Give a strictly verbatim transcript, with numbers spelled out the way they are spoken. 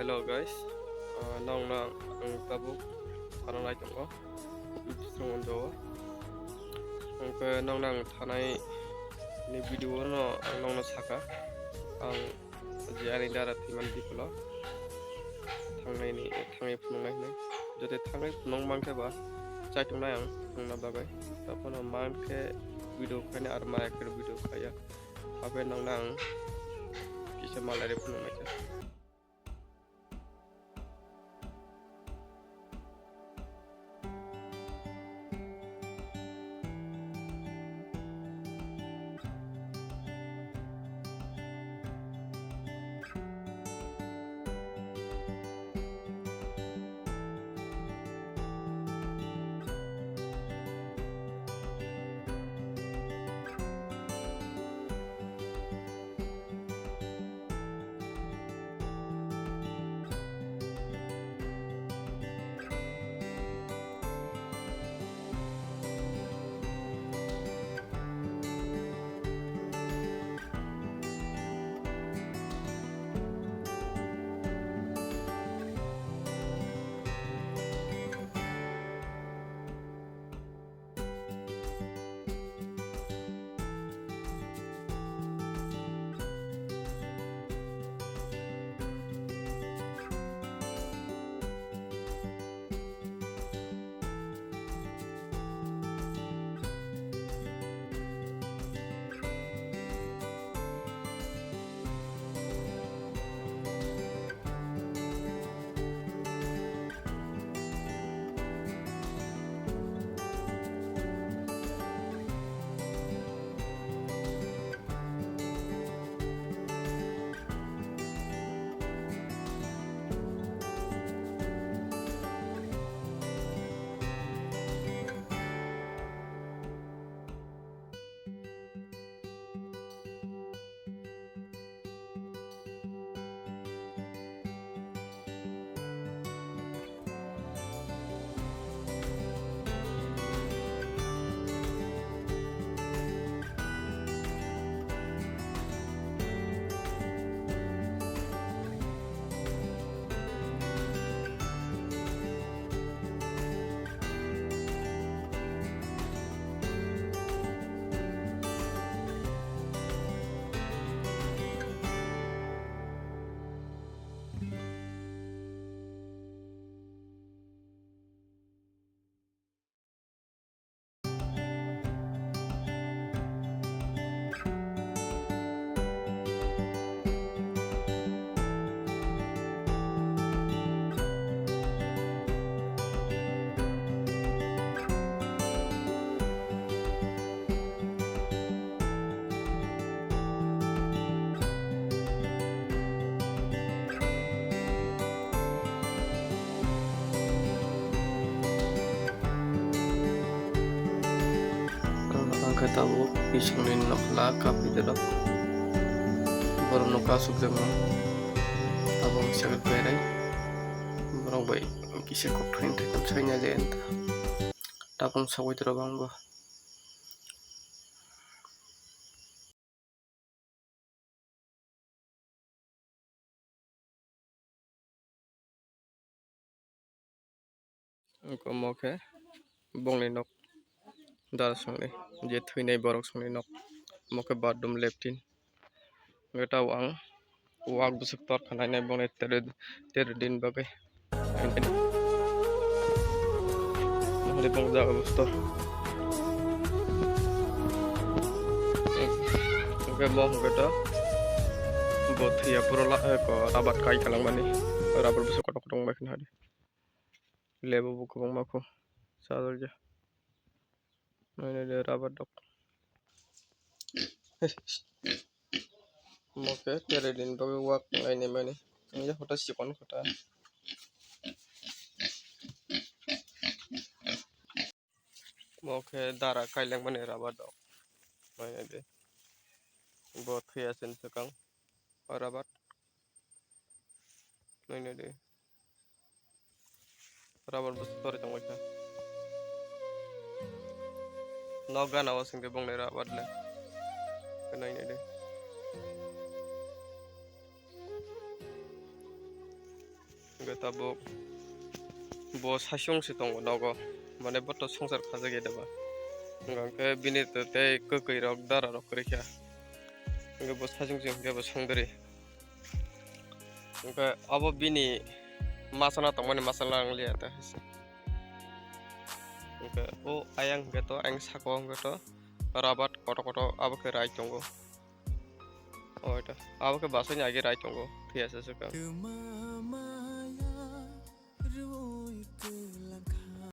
Hello guys, uh, nokno ang tabuk khana nai tongo, Bisrwng Anjao. Hwnkhe nokno ang thanai ni video no ang nokno saka, ang je ani dara thwimani bikolo thangnai ni, thangnai phunuknai hinwi. Jodi thangnai phunuk mankhe ba chaitongnai ang nokna bagwi. Taphano mankhe video khaina ar maya khe video khaya. Abe nokno ang kisa malai rw phunuknai kha. Ang khe tabuk bisingni nokla kapri dorok. Borok nokha asukjakma. Tabuk ang second berai. Borok bai kisa kokthai thai saina le anta. Tabuk ang sagwi dorok ang bo. Omo khe bongni nok, dara songni je thwinai borok songni nok, omo khe bathroom, latrine. Hwnkhe tabuk ang wak bwswk tor kha nainai bongni tere, tere din bagwi. Hwnkhe bong jaga busto. Hwnkhe bo hwnkhe to bo thwiya pura la, eh, ko rabar kai kalangmani. Rabar bwswk kotor kotor wngbai khna hadi. Lebu bo kwbangma kho sajagya. Nainai de rabar dok. Omo khe tere din bagwi wak lainai mani. Ani hoto chikon kota. Omo khe dara kailangmani rabar dok. Nainai de. Bo thwiya chwng swkang. O rabar. Nainai de. Rabar bwswk torwi tongbaikha. Nok gana o singkhe bongni rabar le. Nainai de. Hwnkhe tabuk bo saichung se tongo nogo, mane bo to swngchar khajak ya deba. Hwnkhe bini to tei kwkwi rok dara rok kwrwi kha. Hwnkhe bo saichung se hwnkhe bo swngdari. Hwnkhe abo bini machana tongmani machana ang liya ta hai se. Hwnkhe o ayang hwnkhe to, ayang saka o hwnkhe to rabat kotor kotor abo khe rai tongo. O eta abo khe basaini age rai tongo, thwi ya se swkang.